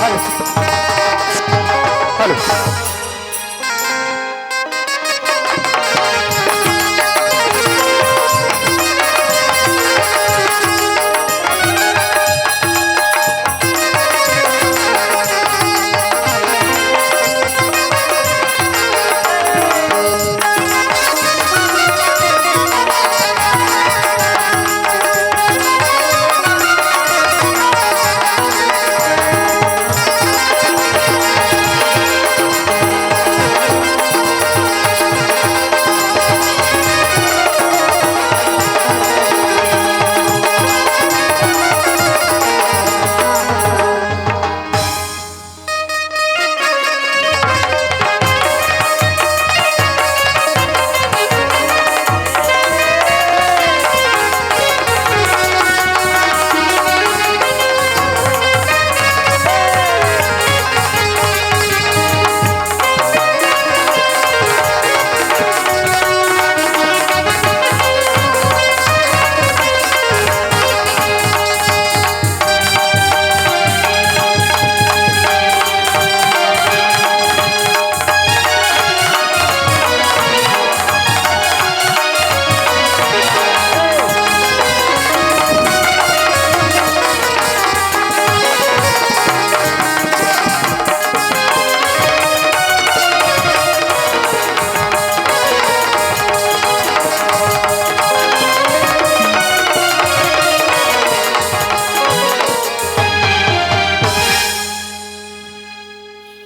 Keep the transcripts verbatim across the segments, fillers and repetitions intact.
Hello. Hello.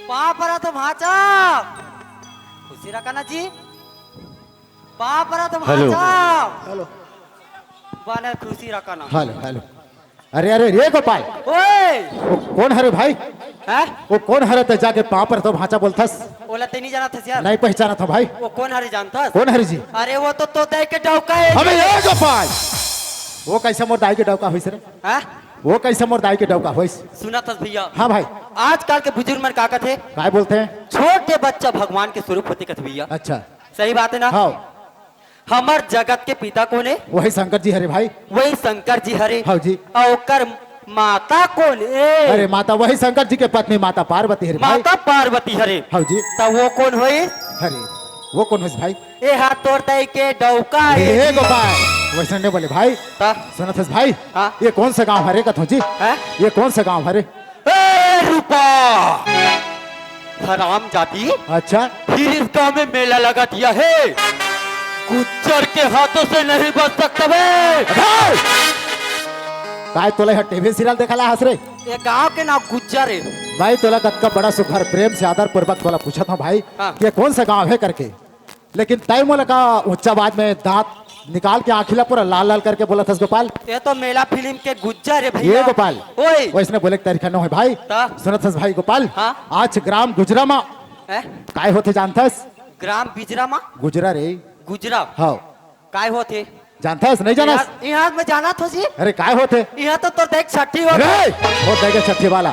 पाँव परत हँव भाँचा। खुशी रखना जी। पाँव परत हँव हेलो। भाँचा। हेलो। बने खुशी रखना। Hello, hello. अरे, अरे, रे गोपाल। ओए। वो कोन हरे भाई? हैं? वो कोन हरे ते जाके पाँव परत हँव भाँचा बोलथस? ओला ते नहीं जानत हस यार। नहीं पहचानत हँव भाई। वो कोन हरे जानथस? कोन हरे जी? अरे वो तो तोर दाई के डौका हे। अबे ये गोपाल। वो कैसे मोर दाई के डौका होइस रे? हैं? वो कैसे मोर दाई के डौका होइस? सुनत हस भैया। हाँ भाई। आजकल के बुजुर्ग मन का कथे? काय बोलथे? छोटे बच्चा भगवान के स्वरूप होथे कथे भैया। अच्छा। सही बात हे ना? हाँ। हमर जगत के पिता कोन हे? वही शंकर जी हरे भाई। वही शंकर जी हरे। हाँ जी। अउ ओकर माता कोन हे? अरे माता वही शंकर जी के पत्नी माता पार्वती हरे भाई। माता पार्वती हरे। हाँ जी। त वो कोन होइस? अरे वो कोन होइस भाई? ए हा तोर दाई के डौका हे। ए गोपाल, वैसे नहीं बोले भाई। त? सुनत हस भाई? हाँ। ये कोन सा गाँव हरे कथों जी? हैं? ये कोन सा गाँव हरे? ए रूपा, हराम जाति। अच्छा। फिर इस गांव में मेला लगा दिया है। गुज्जर के हाथों से नहीं बच सकता बे। अबे! काय तोला ह टीवी सीरियल देखा ला हस रे? ये गांव के नाम गुज्जर हे। भाई तोला कतका बड़ा सुघर प्रेम से आदर पूर्वक तोला पूछत हँव भाई, हाँ। ये कोन सा गाँव हे करके? लेकिन तैं मोला का ऊंचा आवाज में दांत निकाल के आँखी ला पूरा लाल लाल करके बोलत हस गोपाल। ये तो मेला फिल्म के गुज्जर हे भैया। ये गोपाल। ओए। वैसने बोले के तरीका नोहे भाई। त? सुनत हस भाई गोपाल। हाँ? आज ग्राम गुजरा मा हैं? काय होथे जानथस? ग्राम बिजरा मा? गुजरा रे। गुजरा? हाँ। काय होथे? जानथस नहीं जानस? इहाँ, इहाँ मैं जानत हँव जी। अरे काय होथे? इहाँ तो तोर दाई के छट्ठी होथे। अरे! मोर दाई के छट्ठी वाला।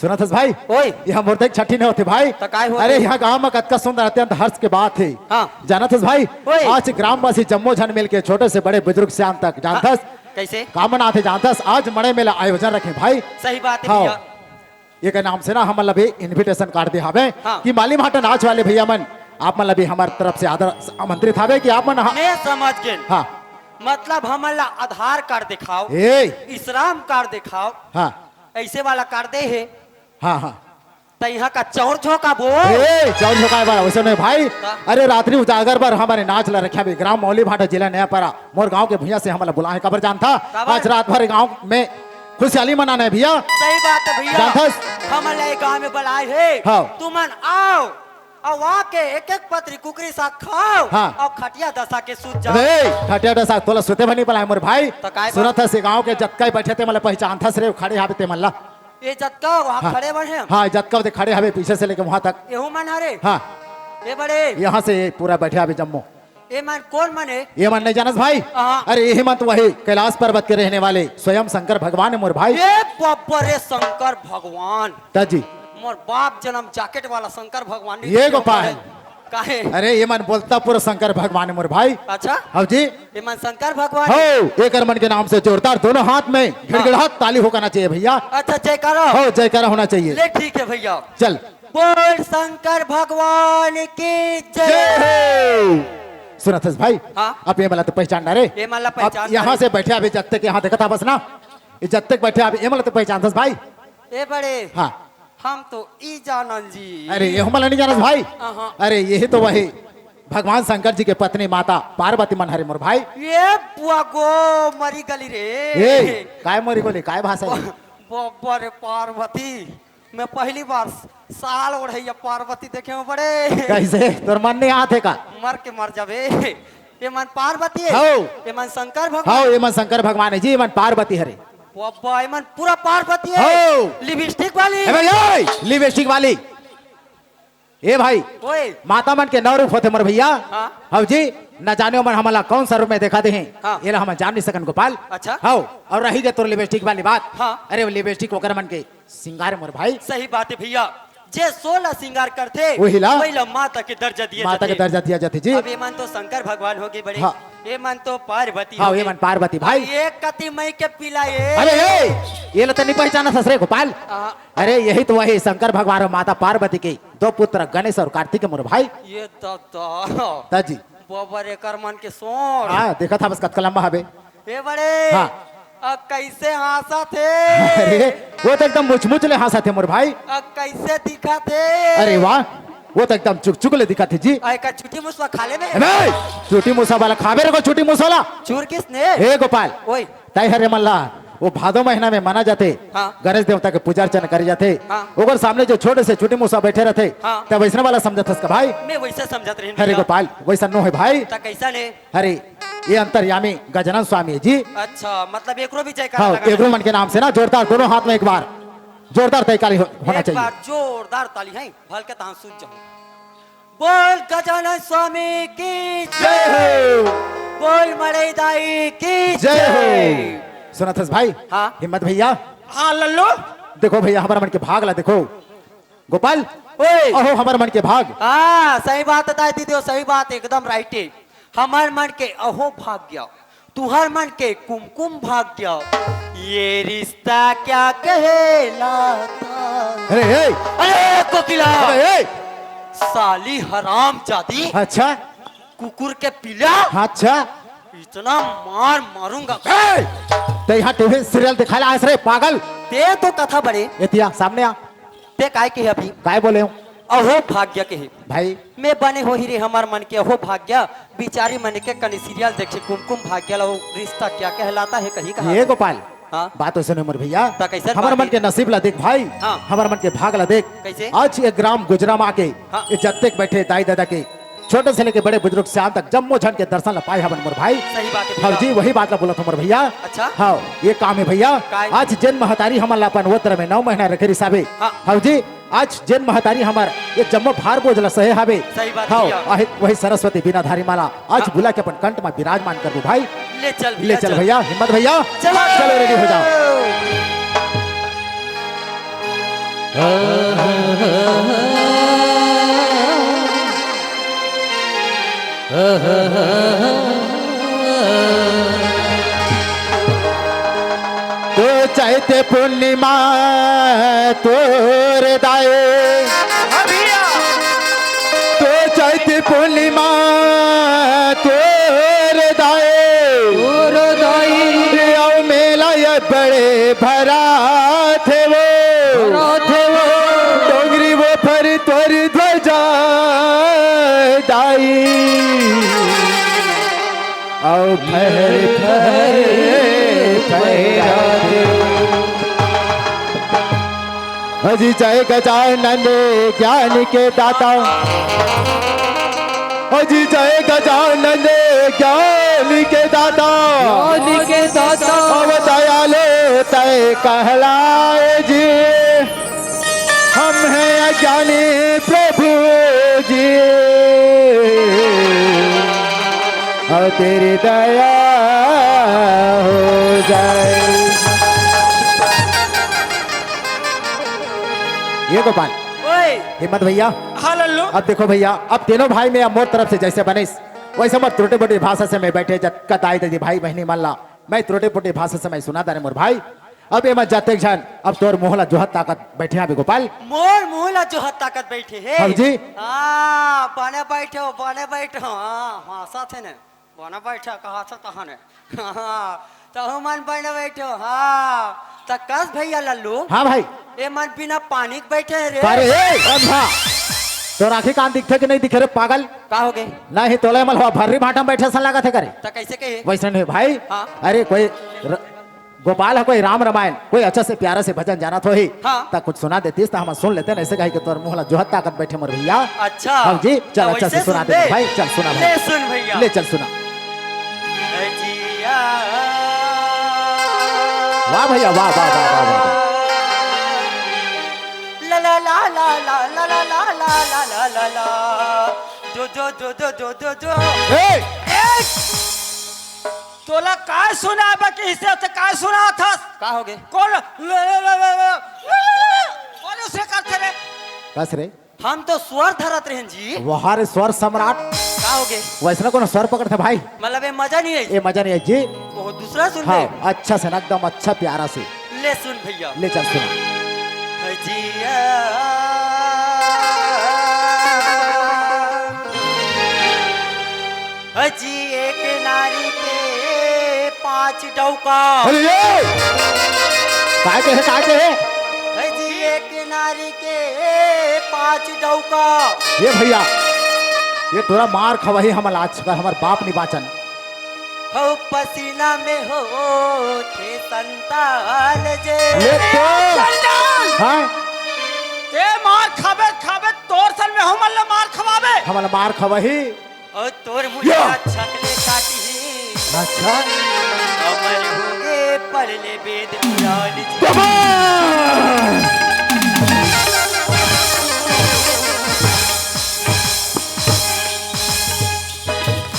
सुनत हस भाई? ओए। इहाँ मोर दाई के छट्ठी नहीं होथे भाई। त काय होथे? अरे इहाँ गाँव में कतका सुंदर अत्यंत हर्ष के बात हे। हाँ। जानत हस भाई? ओए। आज ग्रामवासी जम्मो झन मिलके छोटे से बड़े बुजुर्ग सियान तक जानथस? हाँ, कैसे? का मनाथे जानथस? आज मड़ई मेला आयोजन रखे भाई। सही बात हे हाँ। भैया। ये के नाम से ना हमन ला भी invitation card दे हावे हाँ। कि माली माटा नाच वाले भैया मन आप मन ला भी हमर तरफ से आदर आमंत्रित हावे कि आप मन हा- मैं समझ गेन। हाँ। मतलब हमन ला आधार कार्ड दिखाओ, ए। ई श्रम कार्ड दिखाओ, हाँ। ऐसे वाला कार्ड दे हे। हाँ, हाँ। त इहाँ का चौर झोंका बोल। ए, चौर झोंकाए बर, वैसे नहीं भाई। का? अरे, रात्रि उजागर बर हमर नाच ला रखे हवे ग्राम मौली भाटा, जिला नयापारा। मोर गांव के भुइयां से हमन ला बुलाए हे, काबर जानथा? काबर? आज रात भर गांव में खुशहाली मनाना हे भैया। सही बात हे भैया। जानथस? हमन ला ये गांव में बुलाए हे। हाँ। तुमन आओ, अउ आके एक एक पतरी कुकरी साग खाओ, हाँ। अउ खटिया डसा के सूत जाओ। अरे, खटिया डसा, तोला सुते बर नहीं बुलाए मोर भाई। त काय बर? सुनत हस, ये गांव के जतका ही बैठे हे ते मन ला पहचानथस रे, खड़े हावे ते मन ला। ये जतका वहाँ हाँ। खड़े मन हे। हाँ, जतका वो खड़े हवे पीछे से लेके वहाँ तक। एहू मन हरे। हाँ। ए बड़े। यहाँ से ये पूरा बैठे हवे जम्मो। ए मन कोन मन हे? ये मन नहीं जानस भाई? हाँ। अरे यही मन तो वही कैलाश पर्वत के रहने वाले स्वयं शंकर भगवान हे मोर भाई। ए बाबा रे शंकर भगवान। त जी। मोर बाप जन्म जैकेट वाला शंकर भगवान नहीं ये देखा गोपाल। हूँ। काहे? अरे, ये मन बोलता पूरा शंकर भगवान हे मोर भाई। अच्छा? हव जी। ये मन शंकर भगवान हे? हो, एकर मन के नाम से जोरदार दोनों हाथ में गिड़गिड़ात ताली हो करना चाहिए भैया। अच्छा, जयकारा। हो, जयकारा होना चाहिए। ले, ठीक हे भैया। चल। बोल शंकर भगवान की जय। जय हो। सुनत हस भाई? हाँ। अब ये मन ला तो पहचान डारे। ये मन ला अब पहचान यहाँ डारे। से बैठे अभी जत्ते के यहाँ देखत हस ना, ये जत्ते के बैठे अभी ये मन ला तो पहचानत हस भाई? ए बड़े। हाँ। हम तो ई जानन जी। अरे, ये हमन ला नहीं जानस भाई? हाँ, हाँ। अरे, यही तो वही भगवान शंकर जी के पत्नी माता पार्वती मन हरे मोर भाई। ये बुआ गो मरी गली रे। ए, काय मरी गली, काय भाषा हे? ब-, बब्बर पार्वती, मैं पहली बार साल ओढ़ैया पार्वती देखे हूँ बड़े। कैसे? तोर मन नहीं आत हे का? मर के मर जाबे। ये मन पार्वती हे? हौ। ये मन शंकर भगवान? हौ, ये मन शंकर भगवान हे जी, ये मन पार्वती हरे। बब्बर, ये मन पूरा पार्वती हे। हौ। लिपस्टिक वाली। ए भाई, ए, लिपस्टिक वाली। ए भाई, ओए। माता मन के नौ रूप होथे मोर भैया। हाँ। हव जी, न जाने ओमन हमन ला कौन सा रूप में देखा देहे। हाँ। ये ला हमन जान नहीं सकन गोपाल। अच्छा। हव, अउ रही गे तोर लिपस्टिक वाली बात। हाँ। अरे वो लिपस्टिक ओकर मन के सिंगार मोर भाई। सही बात हे भैया, जे सोलह सिंगार करथे, वही ला। वही ला माता के दर्जा दिया माता के जाथे। दर्जा दिया जाथे जी। अब ये मन तो शंकर भगवान हो गे बड़े। हाँ। ये मन तो पार्वती हाँ, हो ये गे। मन पार्वती भाई। ये कति मई के पीला ये। अरे ए, ये ला तो नहीं पहचानत हस रे गोपाल। हाँ। अरे यही तो वही शंकर भगवान अउ माता पार्वती के दो पुत्र गणेश अउ कार्तिक हे मोर भाई। ये दादा। ता जी। बब्बर एकर मन के सोंड़। हाँ, देखत हस बस कतका लंबा हवे। ए बड़े। हाँ। अब कैसे हाँसत हे? अरे, वो तो एकदम मुचमुच ले हाँसत हे मोर भाई। अब कैसे दिखत हे? अरे वाह, वो तो एकदम चुकचुक ले दिखत हे जी। अरे का चुटी मुसवा खा ले में? ए बे, चुटी मुसवा वाला खाबे रे को चुटी मुसवा ला। चूर किसने? हे गोपाल। ओए। तैं हर ये मन ला, वो भादो महीना में माना जाथे, हाँ। गणेश देवता के पूजा अर्चना करे जाथे। हाँ। ओकर सामने जो छोटे से चुटी मुसवा बैठे रथे, हाँ। तब वैसने वाला समझत हस का भाई? मैं वैसे समझत रहेन अरे भैया। गोपाल, वैसा नो हे भाई। त कैसा ने? अरे, ये अंतर्यामी गजानन स्वामी हे जी। अच्छा, मतलब एकरो भी जयकारा हाँ, लगाना एकरो हे। मन के नाम से ना जोरदार दोनों हाथ में एक बार जोरदार ताली हो-, होना एक चाहिए। बार जोरदार ताली हे, भल के तहाँ सूझ जाहूँ। बोल गजानन स्वामी की जय हो। बोल मड़ई दाई की जय जय। हो। सुनत हस भाई? हाँ। हिम्मत भैया। हाँ, लल्लू। देखो भैया, हमर मन के भाग ला देखो। गोपाल, ओए। अहो, हमर मन के भाग। हाँ, सही बात बताए दीदी, सही बात, एकदम right हे। हमर मन के अहो भाग्य, तुहर मन के कुमकुम भाग्य। ये रिश्ता क्या कहलाता? अरे, ए! अरे, कोकिला! अरे, ए! साली हराम जादी! अच्छा? कुकुर के पिला! अच्छा? इतना मार मारूंगा। ए! ते यहाँ टीवी सीरियल दिखाला आयस रे, पागल! ते तो कथा बड़े। एतिया, सामने आ। ते काय के हे अभी? काय बोले हो? अहो भाग्य के हे। भाई। मैं बने होही रे हमर मन के अहो भाग्य, बिचारी मन के कनी सीरियल देखे कुमकुम भाग्य ला, वो रिश्ता क्या कहलाता है कही कहा ये था। गोपाल, हाँ? बात तो सुने मोर भैया। त कैसन हमर बात मन हे? के नसीब ला देख भाई, हाँ। हमर मन के भाग ला देख। कैसे? आज ये ग्राम गुजरा मा आके, हाँ। ये जत्तेक बैठे दाई ददा के छोटे से लेके बड़े बुजुर्ग सियान तक जम्मो झन के दर्शन ला पाए हवन मोर भाई। सही बात हे हाँ भैया। जी, वही बात ला बोलत हूँ मोर भैया। अच्छा। हाँ, ये काम हे भैया। काय? आज जेन महतारी हमन ला अपन वस्त्र में नौ महीना रखे रिसाबे। हाँ। हाँ जी, आज जेन महतारी हमर ये जम्मो भार बोझ ला सहे हावे। सही बात हे हाँ, भैया। आहे वही सरस्वती बीनाधारी माला आज हाँ। बुला के अपन कंठ में विराजमान करबो भाई। ले चल ले भैया, चल चल। भैया, हिम्मत भैया। चलो। चलो, ready हो जाओ। तो चैत पूर्णिमा तोर दाए, तो चैत पूर्णिमा तोर दाए, तोर दाए। अउ मेला ये बड़े भरा थे वो, भरा थे वो। डोंगरी वो फर तोर ध्वजा दाई। अउ फहर फहर फहरा दे। अजी जय गजानन ज्ञान के दाता, अजी जय गजानन ज्ञान के दाता, ज्ञान के दाता। अव दयालु तय कहलाए जी। हम हैं अज्ञानी प्रभु जी, और तेरी दया हो जाए। ये गोपाल। ओए, हिम्मत भैया। हाँ लल्लू। अब देखो भैया, अब तीनों भाई में अब मोर तरफ से जैसे बनिस वैसे मोर त्रुटि पुटि भाषा से मैं बैठे जतका दाई दीदी भाई बहिनी मन ला मैं त्रुटि पुटि भाषा से मैं सुना दारे मोर भाई। अब एमा जतेक झन अब तोर मुंह ला जोहत ताकत बैठे हवे गोपाल। मोर मुंह ला जोहत ताकत बैठे हे। हाँ जी। हाँ, बने बैठे हो, बने बैठे हो। हाँ, हाँसत हे ने। बने बैठे, कहा से तहने। हाँ, तहु मन बने बैठे हो। हाँ, त कस भैया लल्लू। हाँ भाई। ए मन बिना पानी के बैठे हे रे। अरे, ए, अंधा। तोर आँखी कान दिखथे कि नहीं दिखे रे पागल? का हो गे? नहीं, तोला ए मन हवा भर्री भाटा में बैठे सन लागत हे करे। त कैसे कहे? वैसे नहीं भाई। हाँ। अरे कोई र-, गोपाल ह कोई राम रामायण, कोई अच्छा से प्यारा से भजन जानत होही, हाँ। त कुछ सुना देतिस त हम सुन लेते, ऐसे कहे कि तोर मुंह ला जोहत ताकत बैठे मोर भैया। अच्छा, हाँ जी, चल त अच्छा से वैसे सुना सुन दे दे। भाई, चल सुना भाई। ले सुन भैया। ले चल सुना। ए जिया। वाह भैया, वाह, वाह, वाह, वाह, वाह। ला ला ला ला ला ला ला ला ला ला ला ला ला। जो जो जो जो जो जो जो। ए! ए! तोला काय सुनाबे कि इसे ते काय सुनाथस? का हो गे? कौन? कौन उसे करथे रे? कस रे? हम तो स्वर धरत रहेन जी। वाह रे स्वर सम्राट। का हो गे? वैसना कोनो स्वर पकड़थे भाई? मतलब ये मजा नहीं आई। ये मजा नहीं आई जी। वो दूसरा सुन हाँ, ले। अच्छा से ना, एकदम अच्छा प्यारा से। ले सुन भैया। ले चल सुना। जिया। हजी एक नारी के पांच डौका। अरे ये! काय के हे, काय के हे? हजी एक नारी के पांच डौका। ये भैया, ये तोरा मार खवाही हमर आज कर, हमर बाप निबाचन। हो पसीना में होथे संतान जे। ये तो। हाँ? ए मार खाबे, खाबे, तोर सन में हमन ला मार खवाबे। हमन ला मार खवाही। ओ तोर या। मुंडा छकले काटी। अच्छा। अमर होगे पढ़ले वेद पुराण जी। जबान!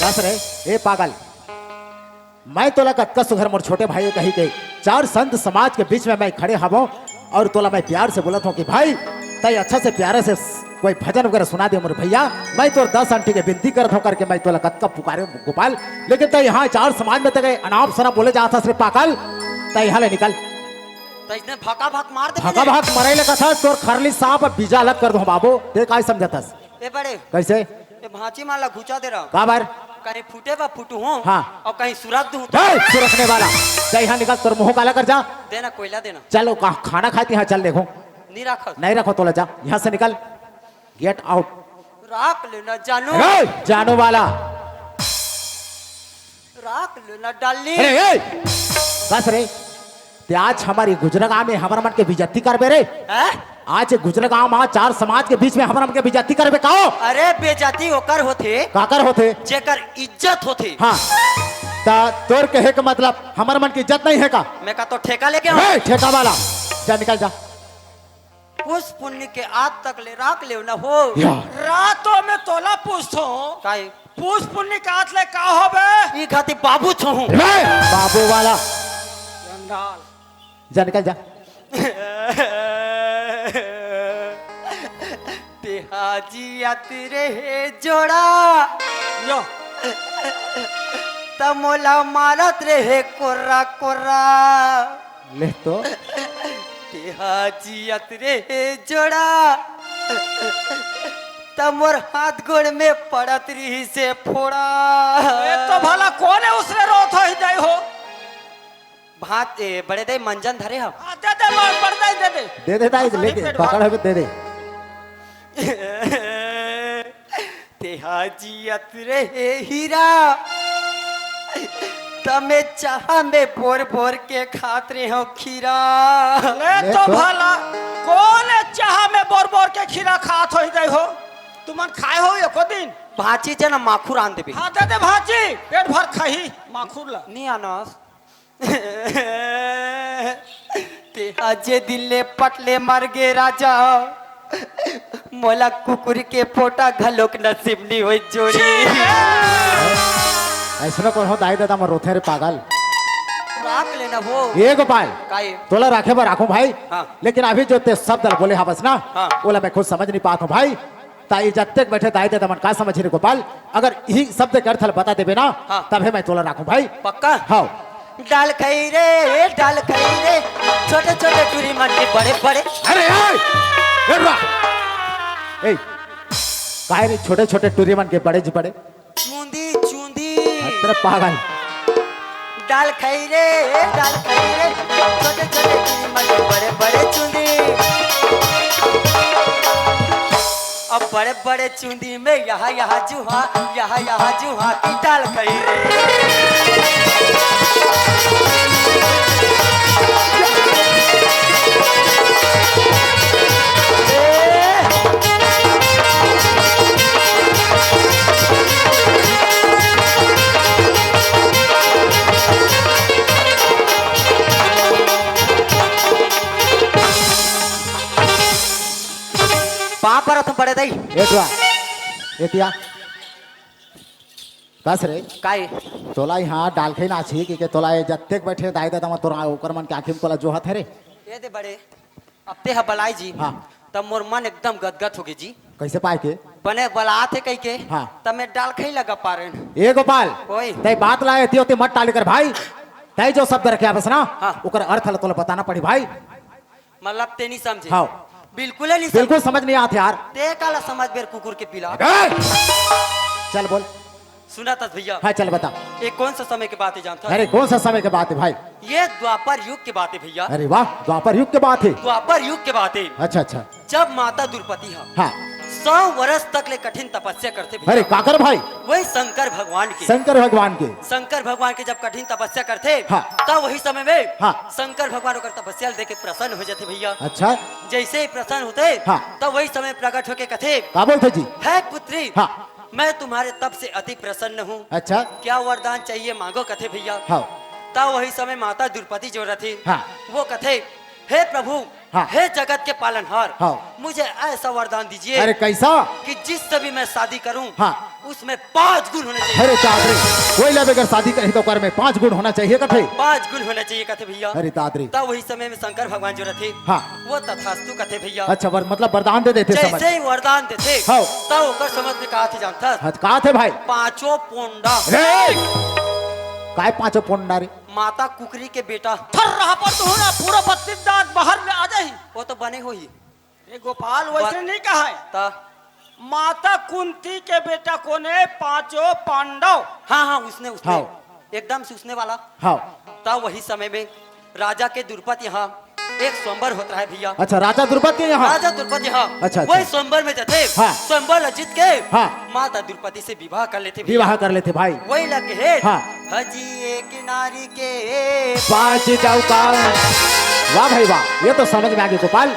कस रे, ए पागल। मैं तोला कतका सुघर मोर छोटे भाई कही के चार संत समाज के बीच में मैं खड़े हवों और तोला मैं प्यार से बोलत हों कि भाई, तैं अच्छा से प्यारे से कोई भजन वगैरह सुना दे मोर भैया, मैं तोर दस अंटी के विनती करत हों करके मैं तोला कतका पुकारे गोपाल, लेकिन तैं यहाँ चार समाज में तैं अनाप शनाप बोले जात हस रे पागल, तैं यहाँ ले निकल। तैं इसने भका भक मार दे भका भक मरई ले कथा, तोर खरली सांप बीजा अलग कर दूं बाबू, तैं काय समझत हस? ए बड़े। कैसे? ए भांची मन ला घुचा दे रहा। काबर? कहीं फूटे बा फूटू हूँ। हाँ। और कहीं सुरक दूँ तो। ए, सुरकने वाला। जा यहाँ निकल, तोर मुंह काला कर जा। देना, कोयला देना। चलो, का-, खाना खाती यहाँ चल देखो। नहीं रखो। नहीं रखो तोला, जा। यहाँ से निकल। Get out। राख लेना जानू। ए, जानू वाला। राख लेना डाली। अरे, ए, बस रे। ते आज हमर गुजरा गांव में हमर मन के बेइज्जती करबे रे। हैं? आज गुजरा गांव में चार समाज के बीच में हमर मन के बेइज्जती करबे का हो? अरे बेइज्जती ओकर होथे। काकर होथे? जेकर इज्जत होथे। हाँ। ता तोर कहे के मतलब हमर मन के इज्जत नहीं हे का? मैं का तो ठेका लेके हूँ? ए, ठेका वाला। जा निकल जा। पुस पुन्नी के आज तक ले राख लेव न हो। या। रातों में तोला पूछथों। काहे? पुस पुन्नी के आज ले का होबे? ई खाती बाबू छोहूँ। रे, बाबू वाला। चंडाल। जा निकल जा। तेहा जियत रहे जोड़ा। यो। त मोला मारत रहे कोर्रा कोर्रा। ले तो। तेहा जियत रहे जोड़ा। त मोर हाथ गोड़ में पड़त रहिसे फोड़ा। ए तो भला कोन हे उसने रोत होही दाई हो? भात, ए, बड़े दाई मंजन धरे हव। हाँ, दे दे, बड़-, बड़ दाई दे दे। दे दे दाई, खाली लेके पेट पकड़ भर। हवे, दे दे। तेहा जियत रहे हीरा, त मैं चाहा में बोर बोर के खात रहे हूँ खीरा। ले ले तो तो। भला, कोन हे चाहा में बोर बोर के खीरा खात होही दाई हो? तुमन खाए हो एको दिन? भांची जना माखुर आन देबे। हाँ, दे दे भांची, पेट भर खाही माखुर ला। नहीं आनस। तेहा जे दिन ले पटले मर गे राजा, मोला कुकुर के पोटा घलोक नसीब नी होई जोड़ी। अइसनो कोनो दाई ददा मोर रोथे रे पागल। राख लेना वो। ए गोपाल, काहे? तोला राखे बर राखूं भाई। हाँ। लेकिन अभी जो ते शब्द ल बोले हवस ना, हाँ। ओला मैं खुद समझ नहीं पात हूँ भाई। त ए जत्तेक बैठे दाई ददा मन का समझही रे गोपाल, अगर इही शब्द के अर्थ ल बता देबे ना, हाँ। तभे मैं तोला राखूं भाई। पक्का? हाँ। डाल खई रे, डाल खई रे, छोटे छोटे टूरी मन के बड़े बड़े। अरे ए, ए रा-, ए, काहे रे छोटे छोटे टूरी मन के बड़े जी बड़े? चूंदी, चूंदी। अरे पागल। डाल खई रे, डाल खई रे, छोटे छोटे चूंदी में बड़े बड़े चूंदी। अब बड़े बड़े चूंदी में यहाँ यहाँ जूहा, यहाँ यहाँ जूहा की डाल खई रे। पाँव परत हूँ बड़े दाई। ए टुरा, एतिया। कस रे? काई? तोला इहाँ डाल खई ना छी कि के तोला ए जत्तेक बैठे दाई ददा मन तोरा ओकर मन के आँखी में तोला जोहत हे रे? ए दे बड़े, अब ते ह बलाय जी। हाँ। तब मोर मन एकदम गदगद होगे जी। कइसे पाय के? बने बलात हे कहिके। हाँ। तब मैं डाल खई लगा पारेन। ए गोपाल, ओए। तैं बात ला एती ओती मत टाले कर भाई। तैं जो शब्द रखे हवस ना, हाँ। ओकर अर्थ ला तोला बताना पड़ी भाई। मतलब ते नहीं समझे? हाँ। बिल्कुल ही नहीं समझे। बिल्कुल समझ नहीं आत यार। ते काला समझ बेर कुकुर के पिला। ए! चल बोल। सुनत हस भैया। हाँ, चल बता। ये कौन सा समय के बात हे जानत हस? अरे, कौन सा समय के बात हे भाई? ये द्वापर युग के बात हे भैया। अरे वाह, द्वापर युग के बात हे। द्वापर युग के बात हे। अच्छा, अच्छा। जब माता द्रौपदी ह हाँ। सौ वर्ष तक ले कठिन तपस्या करथे भैया। अरे, काकर भाई? वही शंकर भगवान के। शंकर भगवान के। शंकर भगवान के जब कठिन तपस्या करथे, हाँ। तब वही समय में हाँ। शंकर भगवान ओकर तपस्या ल देख के प्रसन्न हो जाथे भैया। अच्छा। जैसे ही प्रसन्न होथे, हाँ। तब वही समय प्रकट होके कथे, का बोलथे जी? हे पुत्री, हाँ। मैं तुम्हारे तप से अति प्रसन्न हूँ। अच्छा। क्या वरदान चाहिए मांगो कथे भैया। हाँ। तब वही समय माता द्रौपदी जो रथे, हाँ। वो कथे, हे प्रभु, हाँ। हे जगत के पालनहार, हाँ। मुझे ऐसा वरदान दीजिए अरे कैसा? कि जिससे भी मैं शादी करूं, हाँ। उसमें पांच गुण होने चाहिए। अरे दादरी, कोई ला बगैर शादी करही त ओकर में पांच गुण होना चाहिए कथे। पांच गुण होना चाहिए कथे भैया। अरे दादरी। तब वही समय में शंकर भगवान जो रथे, हाँ। वो तथास्तु कथे भैया। अच्छा, वर-, मतलब वरदान दे देथे समझ। जैसे ही वरदान देथे, हाँ। तब ओकर समझ में का आथे जानत हस? हाँ, का आथे भाई? पांचों पोंडा। रे! काय पांचों पोंडा रे? माता कुकरी के बेटा। थर्राहा पर दुहना पूरा बत्तीस दांत बाहर में आ जाही। वो तो बने होही। ए गोपाल, वैसे बा-, नहीं कहा है। त? माता कुंती के बेटा कोन हे? पांचों पांडव। हाँ, हाँ, उसने, उसने। हाँ। एकदम से उसने वाला। हाँ। तब वही समय में राजा के द्रुपद यहाँ एक स्वयंवर होत रहे भैया। अच्छा, राजा द्रुपद के यहाँ? राजा द्रुपद यहाँ। अच्छा, अच्छा। वही स्वयंवर में जथे। हाँ। स्वयंवर ला जीत के हाँ। माता द्रुपदी से विवाह कर लेथे भैया। विवाह कर लेथे भाई। वही लगे हे। हाँ। हजिए किनारी के पांच डौका। वाह भाई वाह, ये तो समझ में आ गई गोपाल।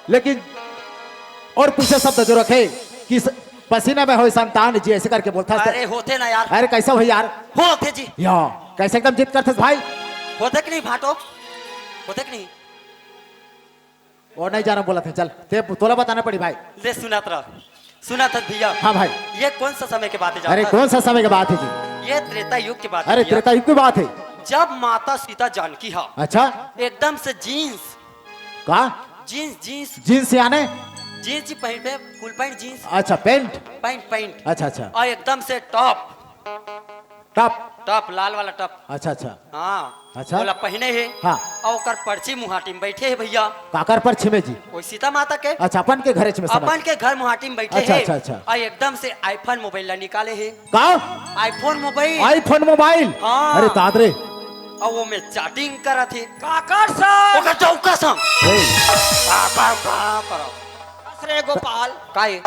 लेकिन और पीछे शब्द जो रखे कि स-, पसीना में होय संतान जी, ऐसे करके बोलता है। अरे होथे ना यार। अरे कैसा भाई यार? होथे जी। या, कैसे एकदम जिद करथस भाई? होथे कि नहीं भाटो? होथे कि नहीं? वो नहीं जाना बोलथे, चल, ते तोला बताना पड़ी भाई। ले सुनत रह, सुनत हस भैया। हाँ भाई। ये कौन सा समय के बात हे जानत हस? अरे कौन सा समय के बात हे जी? ये त्रेता युग के बात हे अरे भैया। त्रेता युग की बात हे। जब माता सीता जानकी हा अच्छा। एकदम से जींस का? Jeans, jeans. जींस याने? जींस जी, पैंट पे, फुल पैंट जींस। अच्छा, पैंट। Pant, pant. अच्छा, अच्छा। और एकदम से टॉप। टॉप। टॉप, लाल वाला टॉप। अच्छा, अच्छा। हाँ। अच्छा। ओला पहिने हे। हाँ। और ओकर परछी मुहाटी में बैठे हे भैया। काकर परछी में जी? ओही सीता माता के। अच्छा, अपन के घरे में समझ। अपन के घर मुहाटी में बैठे अच्छा, हे। अच्छा, अच्छा। और एकदम से iPhone मोबाइल ला निकाले हे। का? iPhone mobile. iPhone mobile? हाँ। अरे दादरे। अउ वो में chatting करत हे। काकर संग? ओकर डौका संग। ए। का, का, का करत? बस रे गोपाल। का ये?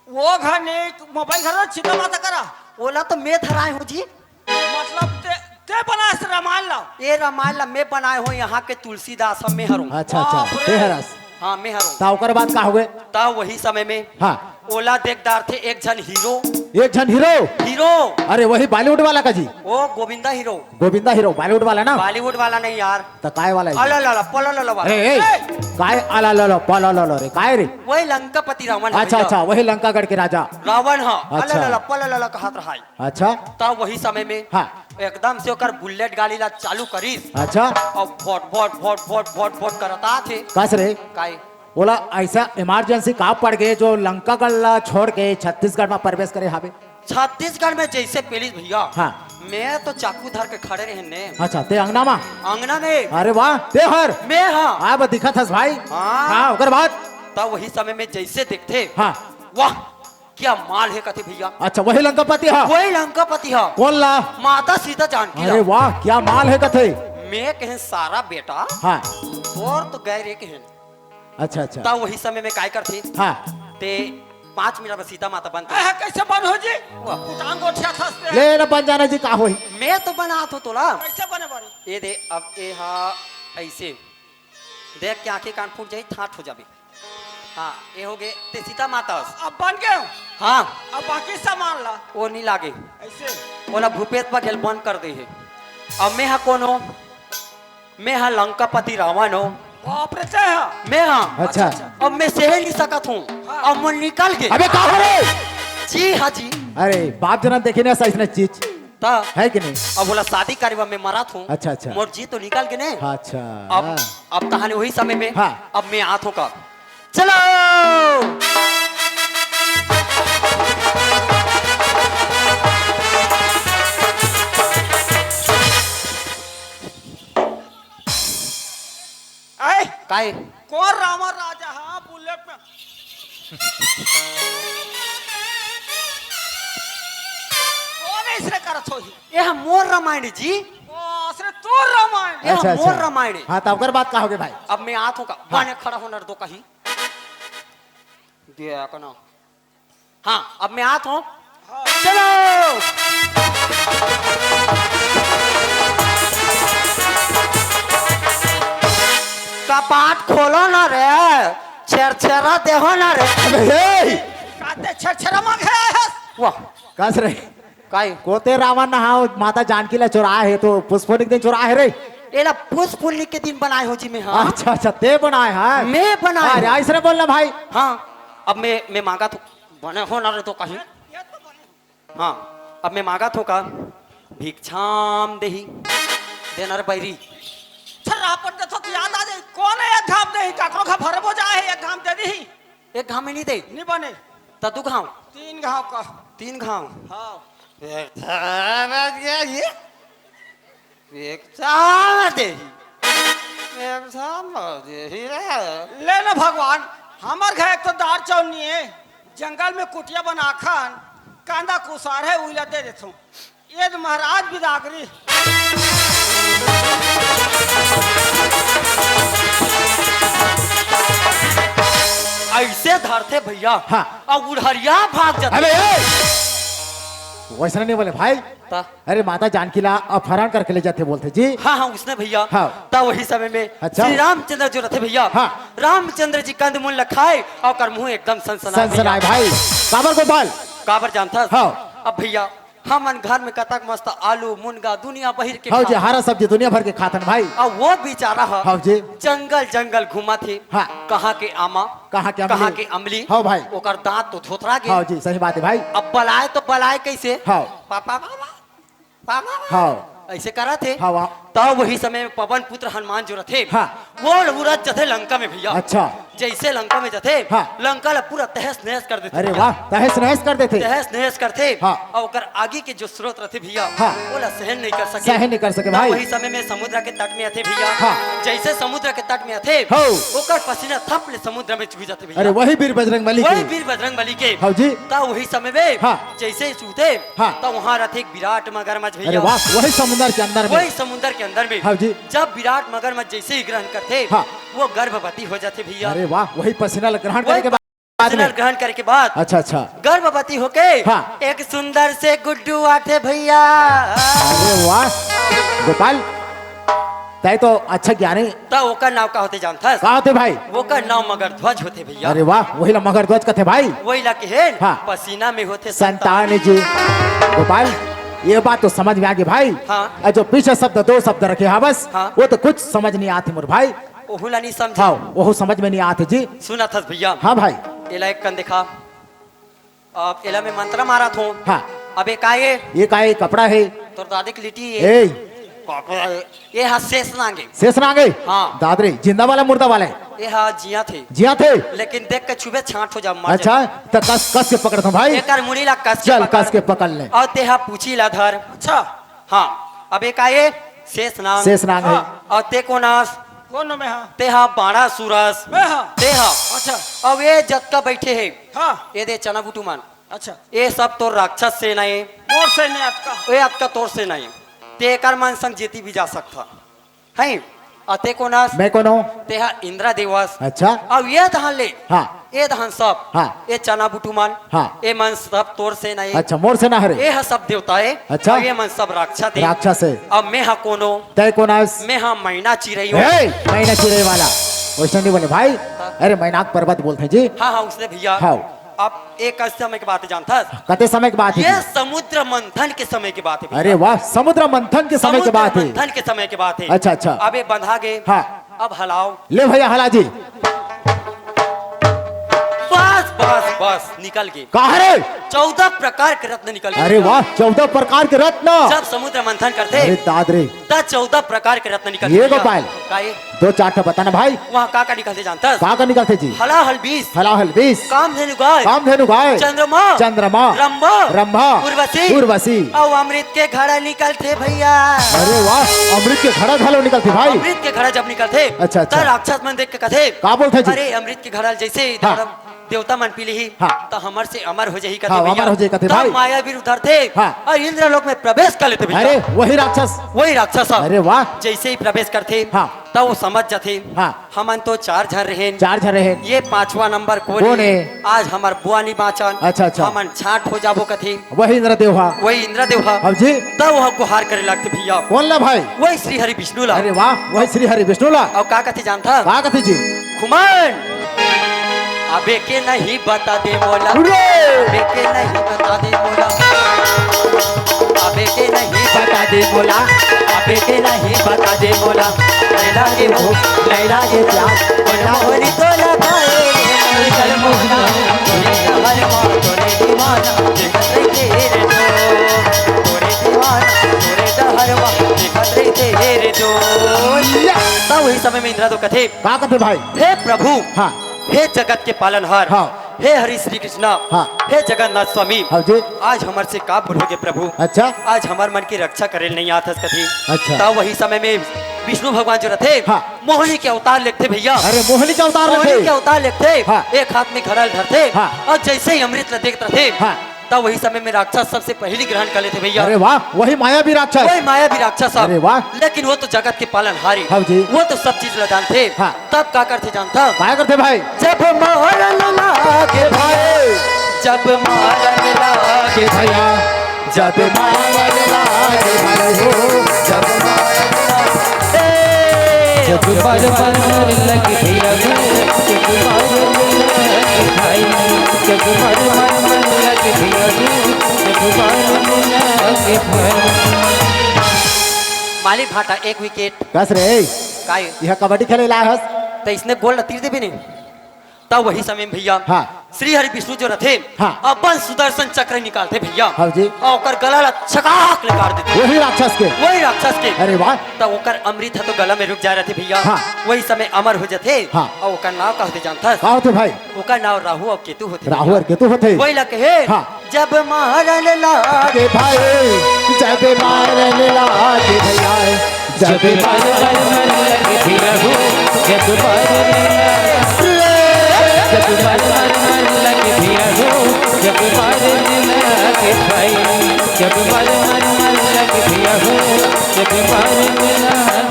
वो घने मोबाइल घर छिपा माता करा। ओला तो मैं धराए हूँ जी। मतलब ते, ते बनास रामायण ला? ये रामायण ला मैं बनाए हूँ, यहाँ के तुलसीदास हम मैं हरों। अच्छा, अच्छा, बाप रे। ते हरस। हाँ, मैं हरों। ता ओकर बाद का होगे? ता वही समय में हाँ। ओला देख डारथे एक झन हीरो। एक झन हीरो? हीरो। अरे वही बॉलीवुड वाला का जी? ओ Govinda hero. Govinda hero, Bollywood वाला ना? बॉलीवुड वाला नहीं यार। त काय वाला है? अला ला ला, पला ला ला वाला। ए, ए, काय अला ला ला, पला ला ला रे, काय रे? वही लंकापति रावण है अच्छा, भैया। अच्छा, वही लंकागढ़ के राजा। रावण हाँ, अच्छा। अला ला ला, पला ला ला कहत रहा है। अच्छा। त वही समय में हाँ। एकदम से ओकर बुलेट गाड़ी ला चालू करिस। अच्छा। अउ vote, vote, vote, vote, vote, vote करत आथे। कस रे? काय? ओला ऐसा इमरजेंसी का पड़ गे जो लंकागढ़ ला छोड़ के छत्तीसगढ़ में प्रवेश करे हावे? छत्तीसगढ़ में जैसे पेलिस भैया, हाँ। मैं तो चाकू धर के खड़े रहेन ने। अच्छा, ते अंगना मा? अंगना में। अरे वाह, ते हर? मैं हाँ। आय बर दिखत हस भाई। हाँ। हाँ, ओकर बाद? तब वही समय में जैसे देखथे, हाँ। वाह, क्या माल हे कथे भैया। अच्छा, वही लंकापति हा? वही लंकापति हा। कोन ला? माता सीता जानकी ला। अरे वाह, क्या माल हे कथे। मैं कहेन सारा बेटा, हाँ। तोर तो गए रे कहेन। अच्छा, अच्छा। तब वही समय में काय करथे? हाँ। ते पाँच मिनट में सीता माता बनथे। अहे, कैसे बन हो जी? वाह। उठान गोठिया थसते। ले ना बन जाना जी, का होही? मैं तो बनात हों तोला। कैसे बने बने? ये दे, अब ये हा ऐसे। देख के आँखी कान फूट जाही, ठाठ हो जाबे। हाँ, ये हो गे, ते सीता माता हस। अब बन गे हो? हाँ। अब बाकी सामान ला। वो नहीं लागे। ऐसे? ओला भूपेश बघेल बंद कर दे हे। अब मैं हा कोन हों? मैं हा लंकापति रावण हों। बाप रे, तैं हा? मैं हा। अच्छा। अच्छा। अब मैं सहे नहीं सकत हों। हाँ। अब मोर निकल गे। अबे का हो रे? जी हाँ जी। अरे, बाप जनम देखे नहीं ऐसा इसने चीज। त हे कि नहीं? अब ओला शादी करे बर मैं मरत हों। अच्छा, अच्छा। मोर जी तो निकल गे ने। अच्छा। अब, अब तहाने वही समय में, हाँ। अब मैं आत हों का। चलो। आए। काय? कोन रावण राजा हा बुलेट में? कोन ऐसने करत होही? ये हा मोर रामायण जी। ओ, असरे तोर रामायण। ये हा अच्छा, मोर अच्छा। रामायण। हाँ, त ओकर बाद का हो गे भाई? अब मैं आत हों का, हाँ। बने खड़ा होना दो कहीं। दे का ना। हाँ, अब मैं आत हों। हाँ। चलो। कपाट खोलो ना रे, छेरछेरा देहो ना रे। अबे, हे! का ते छेरछेरा मांगे हस? वाह। कस रे? काय? कोते रावण नहा माता जानकी ला चोराए हे, तो पुष्पनी के दिन चोराए हे रे। एला पुष्पनी के दिन बनाए हों जी मैं, हाँ। अच्छा, अच्छा, ते बनाए हे। मैं बनाए अरे, हों। ऐसने बोलना भाई। हाँ, अब मैं, मैं मांगत हों, बने होना रे तो कहीं। हाँ, अब मैं मांगत हों का, भिक्षाम देही, देना रे बैरी। छर्रापन देथो तो याद आ जाही, कोन हे एक घाम देही, काकरो घर भरबो जाए हे, एक घाम दे देही। एक घाम में नहीं दे। नहीं बने। त दू घाम। तीन घाम का। तीन घाम। हाँ। एक घाम दे ही। एक घाम दे ही। एक घाम दे ही रे। ले ना भगवान, हमर घर एक तो दार चाउर नहीं हे, जंगल में कुटिया बनाथन, कांदा कुसार हे, उइला दे देथों। ये तो महाराज बिदागरी। ऐसे धरथे भैया, हाँ। अब उढ़रिया भाग जाथे। अबे, ए! वैसने नहीं बोले भाई। ता? अरे, माता जानकी ला अपहरण करके ले जाथे बोलथे जी। हाँ, हाँ, उसने भैया। हाँ। ता वही समय में अच्छा। श्री रामचंद्र जो रथे भैया, हाँ। रामचंद्र जी कंदमूल ल खाए अउ ओकर मुंह एकदम सनसनाए सनसनाए भैया। भाई। काबर गोपाल? काबर जानथस? हाँ। अब भैया, हमन घर में कतक मस्त आलू, मुनगा, दुनिया बहिर के हाँ जी, खाथन। हरा सब्जी दुनिया भर के खाथन भाई। अउ वो बेचारा ह हाँ जी। जंगल, जंगल घूमत हे। हाँ। कहाँ के आमा, कहाँ के अमली। कहाँ के अमली। हाँ भाई। ओकर दांत तो धोथरा गे। हाँ जी, सही बात हे भाई। अब बलाए तो बलाए कैसे? हाँ। Papa, papa, papa, papa. हाँ। ऐसे करत हे। हाँ, वाह। तब वही समय में पवन पुत्र हनुमान जो रथे, हाँ। वो उड़त जथे लंका में भैया। अच्छा। जैसे लंका में जथे, हाँ। लंका ला पूरा तहस नहस कर देथे अरे भैया। वाह, तहस नहस कर देथे। तहस नहस करथे। हाँ। अउ ओकर आगी के जो स्रोत रथे भैया, हाँ। ओला सहन नहीं कर सके। सहन नहीं कर सके त भाई। वही समय में समुद्र के तट में आथे भैया। हाँ। जैसे समुद्र के तट में आथे, हाँ। ओकर पसीना थप ले समुद्र में चुहि जाथे भैया। अरे वही वीर बजरंग बली वही के। वीर बजरंग बली के। हाँ जी। त वही समय में हाँ। जैसे ही चुहथे, हाँ। त वहाँ रथे एक विराट मगरमच्छ अरे भैया। वाह, वही समुद्र के अंदर में। वही समुद्र के अंदर में। हाँ जी। जब विराट मगरमच्छ जैसे ही ग्रहण करथे, हाँ। वो गर्भवती हो जाथे भैया। अरे वाह, वही पसीना ल ग्रहण वही करके बाद पसीना में। ग्रहण करके बाद अच्छा, अच्छा। गर्भवती होके हाँ। एक सुंदर से गुड्डू आथे भैया। अरे वाह, गोपाल, तैं तो अच्छा ज्ञानी। त ओकर नाव का होथे जानथस? का होथे भाई? ओकर नाव मगरध्वज होथे भैया। अरे वाह, वही ला मगरध्वज कथे भाई। वही ला कहेन, हाँ। पसीना में होथे संतान संतान। जी। गोपाल, ये बात तो समझ में आ गई भाई। हाँ। अउ जो पीछे शब्द, दो शब्द रखे हवस, हाँ। वो तो कुछ समझ नहीं आथे मोर भाई। ओहू ला नहीं समझे। हाँ, ओहू समझ में नहीं आथे जी। सुनत हस भैया। हाँ भाई। एला एक कन देखा। अब एला मैं मंत्र मारत हों। हाँ। अब ये का ये? ये का ये कपड़ा हे? तोर दादी के लिट्टी ये। ए। पापा, ये हा शेष नांग हे। शेष नांग हे? हाँ। दादरी, जिंदा वाला, मुर्दा वाला हे? ये हा जिया थे। जिया थे? लेकिन देख के छुबे छांट हो जा, मर अच्छा, जा। त कस, कस के पकड़त हंव भाई। एकर मुड़ी ला कस के चल, पकड़। कस के पकड़ ले। अउ तेहा पूछी ला धर। अच्छा। हाँ, अब एक आए शेष नांग। शेष नांग हे। हाँ। अउ ते कोन अस? कोन में हा? तेहा बाणासुर अस। मैं हा। तेहा। अच्छा। अउ ये जतका बइठे हे। हाँ। ये दे चना बुटू मन। अच्छा। ये सब तोर राक्षस सेना हे। मोर सेना अतका। ये अतका तोर सेना हे। ते एकर मन संग जीती भी जा सकथा। हैं? अउ ते कोन अस? मैं कोन हंव? तेहा इंद्रदेव अस। अच्छा। अउ ये दहन ले। हाँ। ये दहन सब। हाँ। ये चना बुटू मन। हाँ। ये मन सब तोर सेना हे। अच्छा, मोर सेना हरे। ये हा सब देवता हे। अच्छा। अउ ये मन सब राक्षस हे। राक्षस हे। अब मैं हा कोन हंव? तैं कोन अस? मैं हा मैना चिरई हंव। ए, मैना चिरई वाला। वइसने नइ बोले भाई। हाँ। अरे, मैनाक पर्वत बोलथे जी। हाँ, हाँ, उसने भैया। हाँ। अब एक अस समय के बात हे जानथस? कते समय के बात हे ये जी? समुद्र मंथन के समय के बात हे भैया। अरे वाह, समुद्र मंथन के समय के समुद्र बात हे। मंथन के समय के बात हे। अच्छा, अच्छा। अब ये बंधा गे। हाँ। अब हलाओ। ले भैया, हला जी। बस, बस, बस, निकल गे। का हरे? चौदह प्रकार के रत्न निकल गे। अरे वाह, चौदह प्रकार के रत्न। जब समुद्र मंथन करथे, अरे दादरी। त चौदह प्रकार के रत्न निकल गे। ये गोपाल। का ये? दो चार ठो बता ना भाई। वहाँ का का निकलथे जानथस? का का निकलथे जी? हलाहल विष। हलाहल विष। कामधेनु गाय। कामधेनु गाय। चंद्रमा। चंद्रमा। रंभा। रंभा। उर्वशी। उर्वशी। अउ अमृत के घड़ा निकलथे भैया। अरे वाह, अमृत के घड़ा घलो निकलथे भाई। अमृत के घड़ा जब निकलथे, अच्छा, अच्छा। त राक्षस मन देख के कथे, का बोलथे जी? अरे, अमृत के घड़ा जइसे ही हाँ। धरम देवता मन पी लिही, हाँ। त हमर से अमर हो जाही कथे हाँ, भैया। अमर हो जाही कथे तब भाई। महावीर उतरथे हाँ। अउ इंद्रलोक में प्रवेश कर लेथे भैया। अरे, वही राक्षस। वही राक्षस ह। अरे वाह। जइसे ही प्रवेश करथे, हाँ। त वो समझ जाथे, हाँ। हमन तो चार झन रहेन। चार झन रहेन। ये पांचवा नंबर कोन कोन हे? हे? आज हमर बुआ नइ बांचन। अच्छा, अच्छा। हमन छांट हो जाबो कथे। वही इंद्रदेव हा। वही इंद्रदेव हा। अब जी? तब वो गुहार करे लगथे भैया। कोन ला भाई? वही श्री हरि विष्णु ला। अरे वाह, वही श्री हरि विष्णु ला। अउ का कथे जानथा? का कथे जी? खुमान, अबे के नहीं बता दे मोला। अरे! अबे के नहीं बता दे मोला। अबे के नहीं बता दे मोला। अबे के नहीं बता दे मोला। लैला के हो, लैला के प्यार। मोला होली तो लगाए रे, मोर कल मोहना। तोरे हर माँ, तोरे दीवाना, देखत रहिथे रे तो। तोरे दीवाना, तोरे डहरवा, देखत रहिथे रे तो। त वही समय में इंद्रा तो कथे, का कथे भाई? हे प्रभु, हाँ। हे जगत के पालनहार, हाँ। हे हरि श्री कृष्णा, हाँ। हे जगन्नाथ स्वामी, हाँ जी। आज हमर से का भूल होगे प्रभु? अच्छा। आज हमर मन के रक्षा करे ल नहीं आथस कथे। अच्छा। त वही समय में विष्णु भगवान जो रथे, हाँ। मोहिनी के अवतार लेथे भैया। अरे, मोहिनी के अवतार मोहिनी लेथे। के अवतार लेथे। हाँ। एक हाथ में घड़ा ल धरथे हाँ। अउ जइसे ही अमृत ल देखत रथे, हाँ। त वही समय में राक्षस सबसे पहिली ग्रहण कर लेथे भैया। अरे वाह, वही मायावी राक्षस। वही मायावी राक्षस ह। अरे वाह। लेकिन वो तो जगत के पालनहारी। हाँ जी। वो तो सब चीज ल जानथे। हाँ। तब का करथे जानथा? का करथे भाई? जब मारन लागे भाई, जब मारन लागे भैया, जब मारन लागे भाई हो, जब मारन लागे। जब मर मर मर लग भिया गो, जब मर मर लग भाई, जब मर मर मर लग भिया गो, जब मर मर लग भाई। माली भाटा एक विकेट। कस रे। काय? यह कबड्डी खेले ला हस? त इसने गोल तीर देबे नहीं। तब वही समय में भैया, हाँ। श्री हरि विष्णु जो रथे, हाँ। अपन सुदर्शन चक्र निकालथे भैया। हाँ जी। अउ ओकर गला ला छकाक ले काट देथे। वही राक्षस के। वही राक्षस के। अरे वाह। तब ओकर अमृत ह तो गला में रुक जाए रथे भैया। हाँ। वही समय अमर हो जथे। हाँ। अउ ओकर नाव का होथे जानथस? का होथे भाई? ओकर नाव राहु अउ केतु होथे राहु भैया। अउ केतु होथे। वही ला कहे, हाँ। जब मारन लागे भाई, जब मारन लागे भैया, जब जब मर मर मर लग भिया गो, जब मर मर, जब मर मर मर लग भिया गो, जब मर लग भाई, जब मर मर मर लग भिया गो, जब मर लग।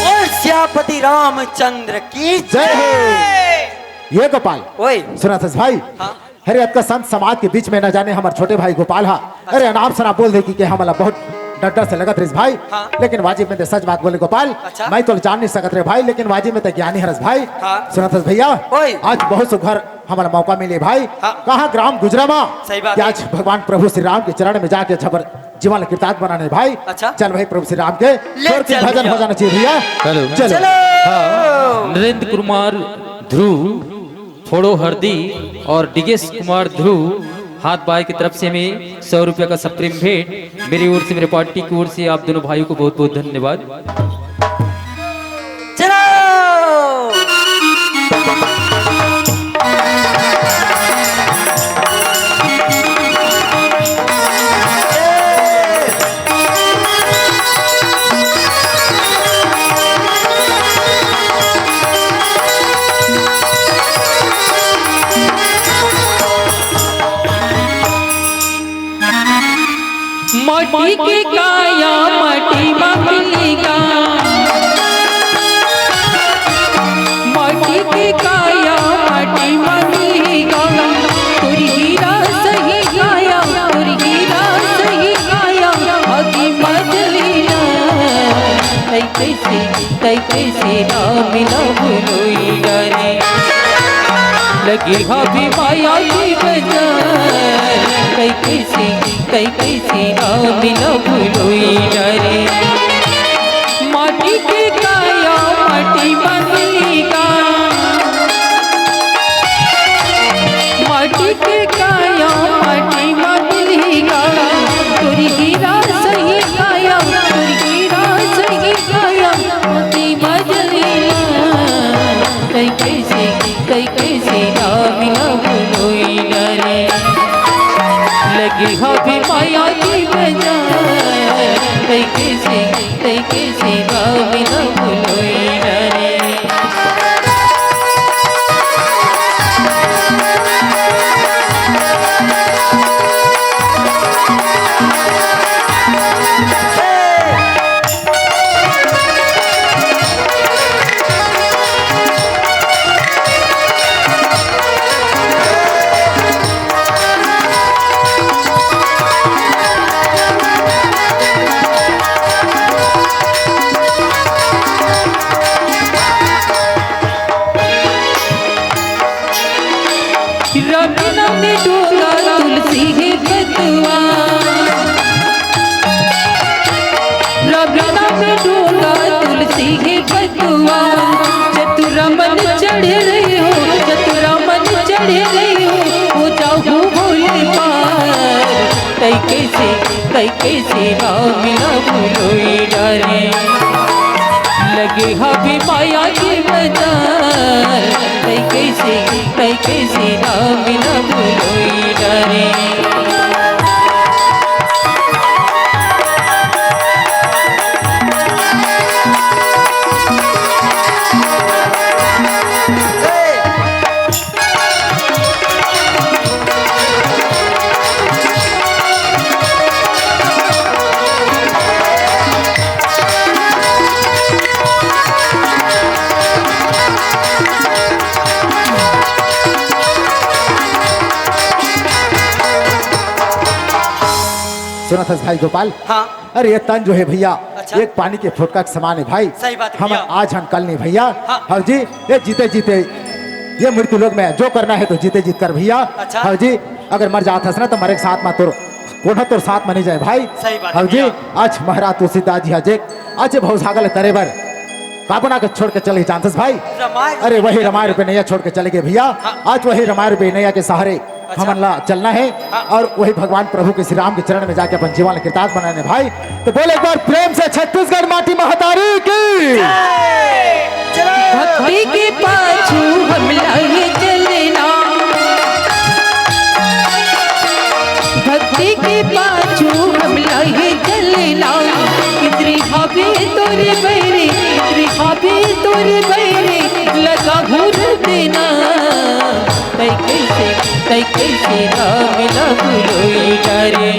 बोल सियापति रामचंद्र की जय हो। जय। ये गोपाल, ओए। सुनथस भाई? हाँ। अरे, अतका संत समाज के बीच में न जाने हमर छोटे भाई गोपाल हा, अच्छा। अरे, अनाप शनाप बोल दे कि, कि हमला बहुत डर डर से लगत रहिस भाई। हाँ। लेकिन वाजिब में ते सच बात बोले गोपाल, अच्छा। मैं तो जान नहीं सकत रे भाई, लेकिन वाजिब में ते ज्ञानी हरस भाई। हाँ। सुनथस भैया, ओए। आज बहुत सुघर हमला मौका मिले भाई। हाँ। कहाँ ग्राम गुजरामा? सही बात कि है। आज भगवान प्रभु श्री राम के चरण में जाके झबर जीवन कृतार्थ बनाने भाई। अच्छा। चल भाई, प्रभु श्री राम के ले तोर के चल भजन भैया। हो जाना चाहिए भैया। हेलो। चलो। चलो। हाँ, नरेंद्र कुमार ध्रुव, फोड़ो हरदी और डिगेश कुमार ध्रुव, हाथ बाय की तरफ से हमें सौ रुपया का सप्रेम भेंट, मेरी ओर से, मेरे पार्टी की ओर से आप दोनों भाइयों को बहुत बहुत धन्यवाद। चलो। माटी के काया माटी मा मिलही गा, माटी के काया माटी मा मिलही गा, तोर हीरा सही काया, तोर हीरा सही काया, आगी मा जलही ना। तैं कइसे, तैं कइसे राम ला भुलोई डारे, लगे हावे माया के बजार। तैं कइसे, तैं कइसे राम ला भुलोई डारे, माटी के काया माटी मा मिलही गा, माटी के काया माटी मा मिलही गा, तोर हीरा सही काया, तोर हीरा सही काया, आगी मा जलही ना। तैं कइसे, तैं कइसे राम ला भुलोई डारे, लगे हावे माया के बजार। तैं कइसे, तैं कइसे राम ला भुलोई डारे। रमना में डोला तुलसी हे पतवा, रमना में डोला तुलसी हे पतवा। जतुरा मन चढ़े रहे हो, जतुरा मन चढ़े रहे हो, हो जाहू भोले पार। तैं कइसे, तैं कइसे राम ला भुलोई डारे, लगे हावे माया के बजार। तैं कइसे, तैं कइसे राम ला भुलोई डारे। सुनत हस भाई गोपाल? हाँ। अरे ये तन जो है भैया, अच्छा। एक पानी के फोटका के समान है भाई। सही बात है हम भैया। आज हम कल नहीं भैया। हाँ। हव जी, ये जीते जीते ये मृत्यु लोक में जो करना है तो जीते जीत कर भैया। अच्छा। हव जी, अगर मर जात हस ना तो मरे के साथ मा तोर कोनो तोर साथ मा नहीं जाए भाई। सही बात है हव जी भैया। आज महाराज तुलसीदास जी हा जे आज भवसागर तरे बर का बना के छोड़ के चले जानथस भाई। रमाय अरे वही रमाय रूपी नैया छोड़ के चले गए भैया। हाँ। आज वही रमाय रूपी नैया के सहारे अच्छा। हमन ला चलना है हाँ। और वही भगवान प्रभु के श्री राम के चरण में जाके अपन जीवन ला कृतार्थ बनाना है भाई। तो बोल एक बार प्रेम से छत्तीसगढ़ माटी महतारी की। जय। भक्ति के पाछू हमला ये चलना, भक्ति के पाछू हमला ये चलना। इतरी हावे तोरे बैरी, इतरी हावे तोरे बैरी, लगा घूर देना। तैं कइसे, तैं कइसे राम ला भुलोई डारे,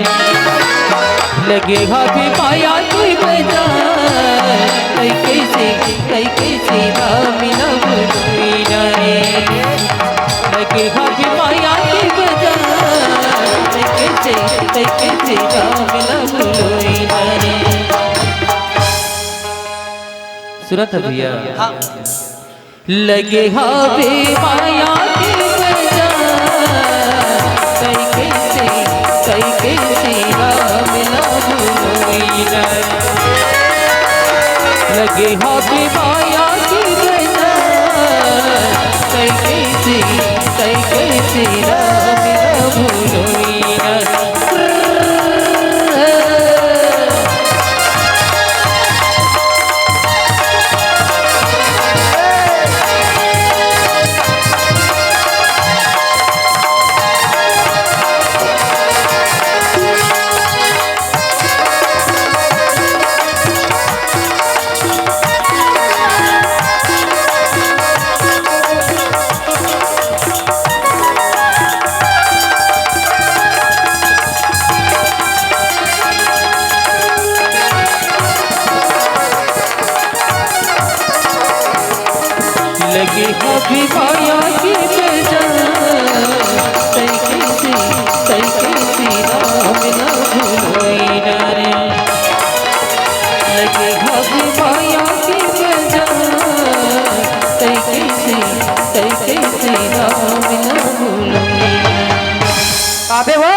लगे हावे माया के बजार। तैं कइसे, तैं कइसे राम ला भुलोई डारे, लगे हावे माया के बजार। तैं कइसे, तैं कइसे राम ला भुलोई डारे। सुनत हस भैया? हाँ। लगे हावे माया के बजार, तैं कइसे, तैं कइसे राम ला भुलोई डारे। लगे हावे माया के बजार, तैं कइसे, तैं कइसे राम ला भुलोई लगे हबे माया के बजा, तै कइसे, तै कइसे राम ना भुलोई ना रे। लगे हबे माया के बजा, तै कइसे, तै कइसे राम ना भुलोई ना। अबे वो